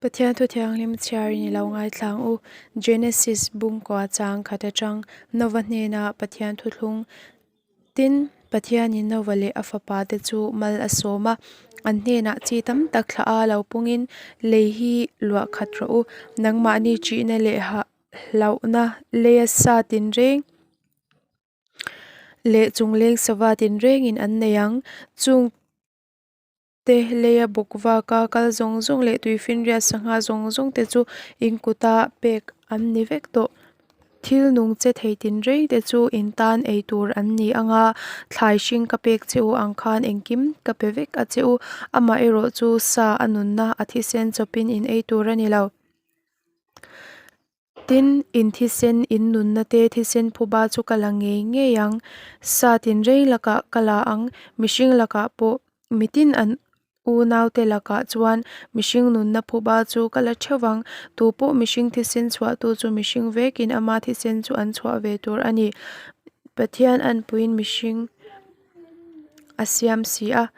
Pathian Thu Thianghlim chhiarin i lo ngaithlang u. Genesis bungkua chang khat atang Nova hnena Pathian thuthlung Tin, Pathianin Nova leh a fapa te chu mal a sawm a, an hnenah chi tam tak thlah a lo pungin lei hi luah khat rawh u. Nangmahni ṭihna leh hlauhna leia sa tinreng leh chungleng sava tinrengin an nei ang. Chung te leia bawk vaka kal zawng zawng leh tuifinriat sangha zawng zawng te chu in kuta pek an ni vek tawh. Thil nung che thei tinreng te chu in tan ei tur an ni ang a, thlai hring ka pek che u ang khan engkim ka pe vek a che u. Amaherawhchu sa a nunna a thisen chawpin in ei tur a ni lo. Tin, in thisen, in nunna te thisen phuba chu ka la ngei ngei ang. Sa tinreng lakah ka la ang, mihring lakah pawh mitin an unaute lakah chuan mihring nunna phuba chu ka la theuh vang. Tupawh mihring thisen chhuahtu chu mihring vekin ama thisen chu an chhuah ve tur a ni. Pathian anpuiin mihring a siam si a.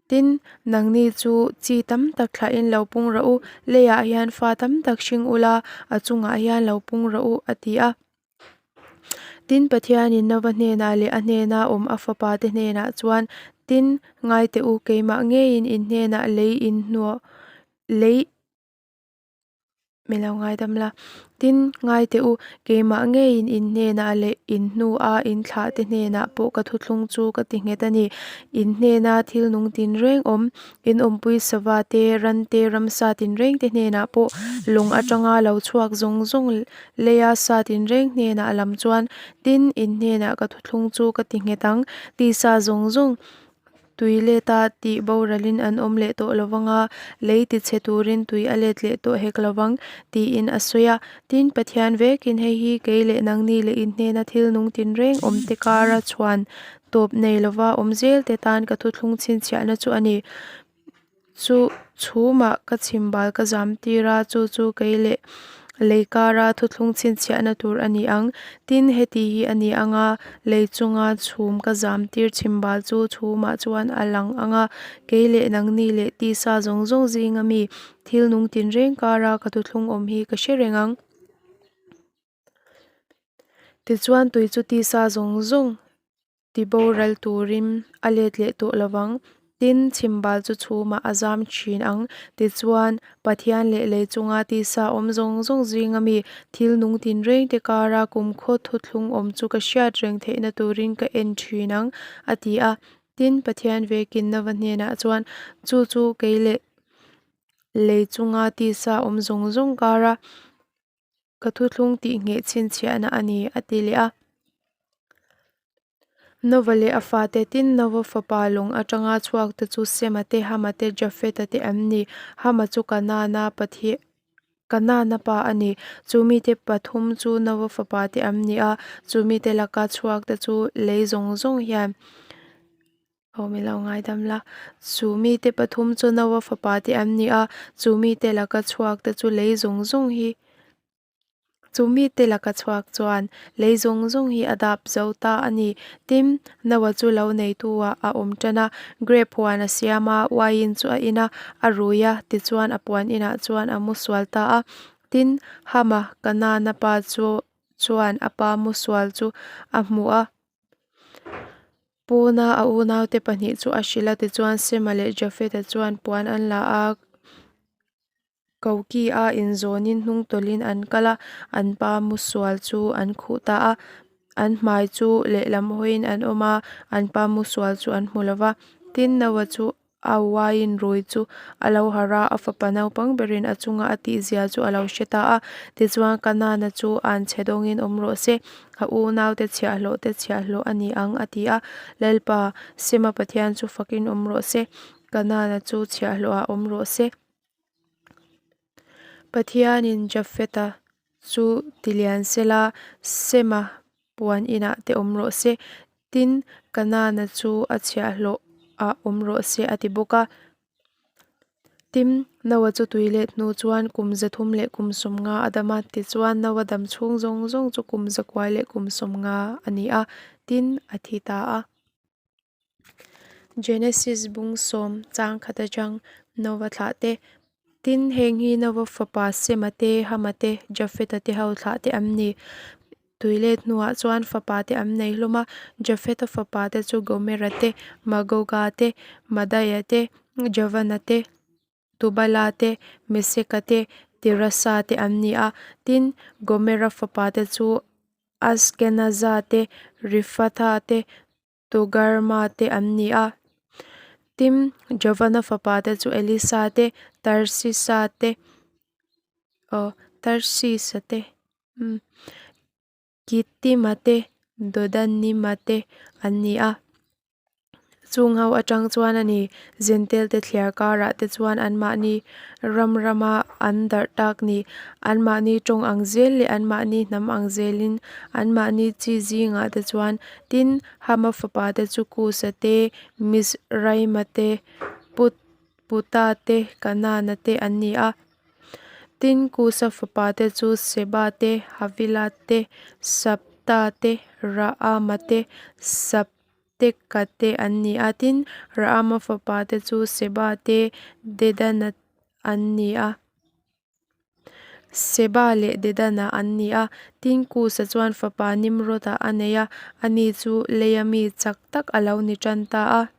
Tin, nangni chu chi tam tak thlahin lo pung rawh u, leiah hian fa tam tak hring ula, a chungah hian lo pung rawh u, a ti a. Tin, Pathianin Nova hnenah leh a hnena awm a fapate hnenah chuan, Tin, ngai teh u, keimah ngeiin in hnenah lei in hnuah lei Min lo ngaidam la. Tin, ngai teh u, keimah ngeiin in hnenah leh in hnua in thlah te hnenah pawh ka thuthlung chu ka ti nghet a ni. In hnena thil nung tinreng awm, in awmpui sava te, ran te, ramsa tinreng te hnenah pawh lung atanga lo chhuak zawng zawng leia sa tinreng hnenah lam chuan, tin, in hnenah ka thuthlung chu ka ti nghet ang, tisa zawng zawng Tui leta tih boralin an awm leh tawh lo vang a, lei tichhe turin tui a let leh tawh hek lo vang, tiin a sawi a. Tin, Pathian vekin hei hi kei leh nangni leh in hnena thil nung tinreng awmte kara chhuan tawp nei lova awm zelte tan ka thuthlung chhinchhiahna chu a ni. Chu chhumah ka chhimbal ka zam tir a, chu chu kei leh lei kara thuthlung chhinchhiahna tur a ni ang. Tin, heti hi a ni ang a, lei chunga chhum ka zam tir chhimbal chu chhumah chuan a lang ang a, kei leh nangni leh tisa zawng zawng zinga mi thil nung tinreng kara ka thuthlung awm hi ka hre reng ang. Tichuan tui chu tisa zawng zawng ti boral turin a let leh tawh lo vang. Tin, chhimbal chu chhumah a zam thin ang. Tichuan, Pathian leh lei chunga tisa awm zawng zawng zinga mi thil nung tinreng te kara kumkhaw thuthlung awm chu ka hriat reng theihna turin ka en thin ang, a ti a. Tin, Pathian vekin Nova hnenah chuan, Chu chu kei leh lei chunga tisa awm zawng zawng kara Ka thuthlung tih ngheh chhinchhiahna a ni, a ti leh a. Nova leh a fate tin Nova fapa lawng atanga chhuak te chu Sema te, Hama te, Jafeta te an ni. Hama chu Kanana Pathian Kanana pa a ni. Chu mite pathum chu Nova fapa te an ni a, chu mite laka chhuak te chu lei zawng zawng hian Aw mi lo ngaidam la. Chu mite pathum chu Noa fapa te an ni a, chu mite laka chhuak te chu lei zawng zawng hi chu mite laka chhuak chuan lei zawng zawng hi a dap zo ta a ni. Tin, Noa chu lo neitu ah a awm tan a, grape huan a siam a, uaiin chu a in a, a rui a, tichuan a puan inah chuan a mu sual ta a. Tin, Hama, Kanana pa chu chuan a pa mu sual chu a hmu a. Puna a unaute pahnih chu a hrilh a, tichuan Sema leh Jafeta chuan puan an la a, koki a inzawnin hnung tawlhin an kal a, an pa musual chu an khuh ta a, an hmai chu lehlam hawiin an awm a, an pa musual chu an hmu lo va. Tin, Noah chu A uaiin rui chu a lo harh a, a fapa naupang berin a chunga a tihzia chu a lo hre ta a. Tichuan, Kanana chu an chhe dawngin awm rawh se, a unaute chhiahhlawh te chhiahhlawh a ni ang, a ti a. Lalpa, Sema Pathian chu fakin awm rawh se, Kanana chu chhiahhlawhah awm rawh se. Pathianin Jafeta chu tilian sela, Sema puan inah te awm rawh se. Tin, Kanana chu a chhiahhlawh ah awm rawh se a ti bawk a. Tin, Noah chu tui let hnu chuan kum 300 leh kum 50 a dam a, tichuan Noah dam chhung zawng zawng chu kum 900 leh kum 50 a ni a, tin, a thi ta a. Genesis bung sawm chang khat atang Noah thlah te. Tin, heng hi Nova fapa Sema te, Hama te, Jafeta te ho thlah te an ni. Tuilet hnuah chuan fapa te an nei hlawm a, Jafeta fapa te chu Gomera te, Magoga te, Madaia te, Javana te, Tubala te, Meseka te, Tirasa te an ni a. Tin, Gomera fapa te chu Askenaza te, Rifatha te, Togarma te an ni a. Tin, Javana fapa te chu Elisa te, Tarsisa te, aw, Tarsisa te, umm, Kittima te, Dodanima te an ni a. Chung ho atang chuan a ni, Zentel te thliar karah te chuan anmahni ram rama an darh tak ni. Anmahni tawng ang zel leh anmahni hnam ang zelin anmahni chi zingah te chuan Tin, Hama fapa te chu Kusa te, Mizraima te, Put Puta te, Kanana te an ni a. Tin, Kusa fapa te chu Seba te, Havila te, Sabta te, Raama te, Sabteka te an ni a. Tin, Raama fapa te chu Seba te, Dedana an ni a. Seba leh Dedana an ni a. Tin, Kusa chuan fapa Nimroda a nei a, ani chu leia mi chak tak a lo ni tan ta a.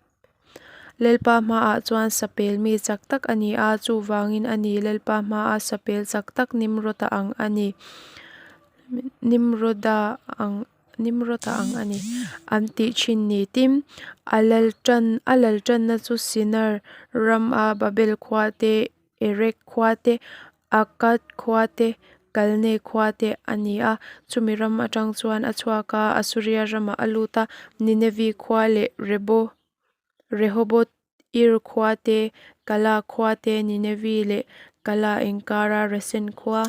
Lalpa hmaah chuan sapel mi chak tak a ni a, chuvangin a ni Lalpa hmaa sapel chak tak Nimroda ang a ni, Nimroda ang Nimroda ang a ni an tih thin ni. Tin, a lal tan a lal tanna chu Sinar rama Babel khua te Erek khua te, Akkad khua te, Kalne khua te a ni a. Chumi ram atang chuan a chhuak a, Asuria ramah a lut a, Ninevi khua leh Rebo, Rehoboth Ir khua te, Kala khua te, Ninevi leh Kala inkara Resen khua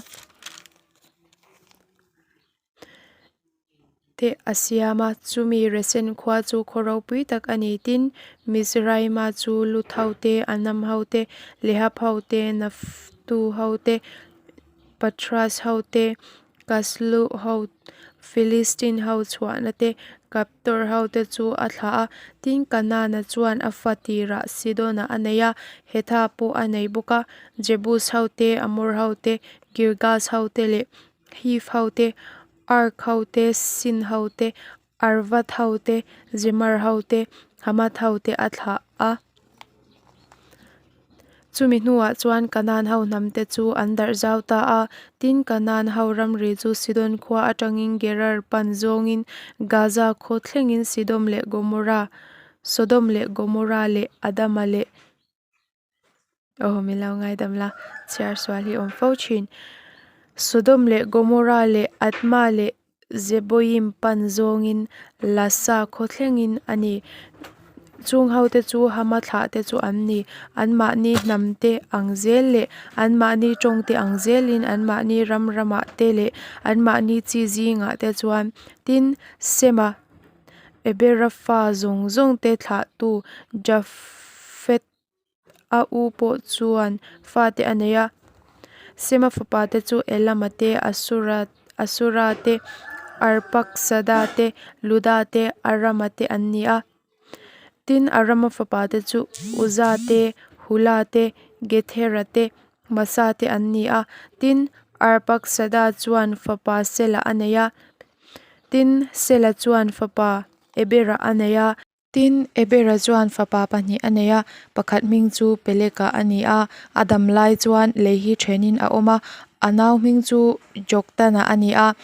te a siam a, chumi Resen khua chu khaw ropui tak a ni. Tin, Mizraima chu Lut ho te, Anam ho te, Lehab ho te, Naftu ho te, Pathras ho te, Kaslu ho, Filistin ho chhuahna te, Kaptor ho te chu a thlah a. Tin, Kanana chuan a fa tirah Sidona a nei a, Hetha pawh a nei bawk a, Jebus ho te, Amor ho te, Girgas ho te leh Hiv ho te, Ark ho te, Sin ho te, Arvad ho te, Zemar ho te, Hamath ho te a thlah a. Chumi hnuah chuan Kanaan ho hnam te chu an darh zau ta a. Tin, Kanaan ho ramri chu Sidon khua atangin Gerar pan zawngin Gaza khaw thlengin Sidom leh Gomorrah, Sodom leh Gomorrah leh Adama leh Aw min lo ngaidam la, chhiar sual hi awm fo thin. Sodom leh Gomorrah leh Adma leh Zeboim pan zawngin Lasa khaw thlengin a ni. Chung ho te chu Hama thlah te chu an ni. Anmahni hnam te ang zel leh anmahni tawng te ang zelin anmahni ram ramah te leh anmahni chi zingah te chuan tin Sema Ebera fa zawng zawng te thlahtu Jafet A u pawh chuan fate a nei a, Sema fapa te chu Elama te, Asura Asura te, Arpaksada te, Luda te, Arama te an ni a. Tin, Arama fapa te chu Uza te, Hula te, Gethera te, Masa te an ni a. Tin, Arpaksada chuan fapa Sela a nei a, tin, Sela chuan fapa Ebera a nei a. Tin, Ebera chuan fapa pahnih a nei a, pakhat hming chu Peleka a ni a, a dam lai chuan lei hi thenin a awm a, a nau hming chu Joktana a ni a.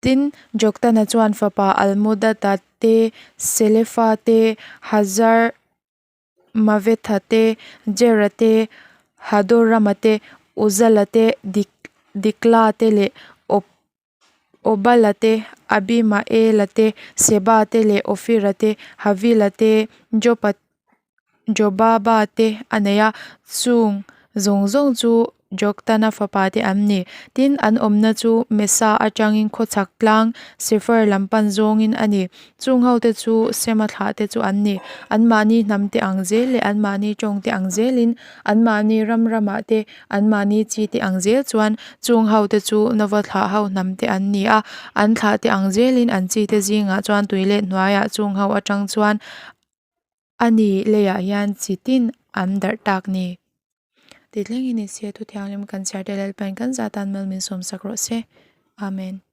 Tin, Joktana chuan fapa Almodata te, Selefa te, Hazar-mavetha te, Jera te, Hadorama te, Uzala te, Dikla te leh Op. Obala te, Abimaela te, Seba te leh Ofira te, Havila te, Jopa Jobaba te a nei a, chung zawng zawng chu Joktana fapa te an ni. Tin, an awmna chu Mesa atangin khawchhak tlang Sefer lam pan zawngin a ni. Chung ho te chu Sema thlah te chu an ni. Anmahni hnam te ang zel leh anmahni tawng te ang zelin anmahni ram ramah te Anmahni chi te ang zel chuan chung ho te chu Nova thlah ho hnam te an ni a, an thlah te ang zelin an chi te zingah chuan tui leh hnuaiah chung ho atang chuan a ni leiah hian chi tin an darh tak ni. Ti thlengin i se thu thianghlim kan chhiar te Lalpain kan zah tan mal min sawmsak rawh se. Amen.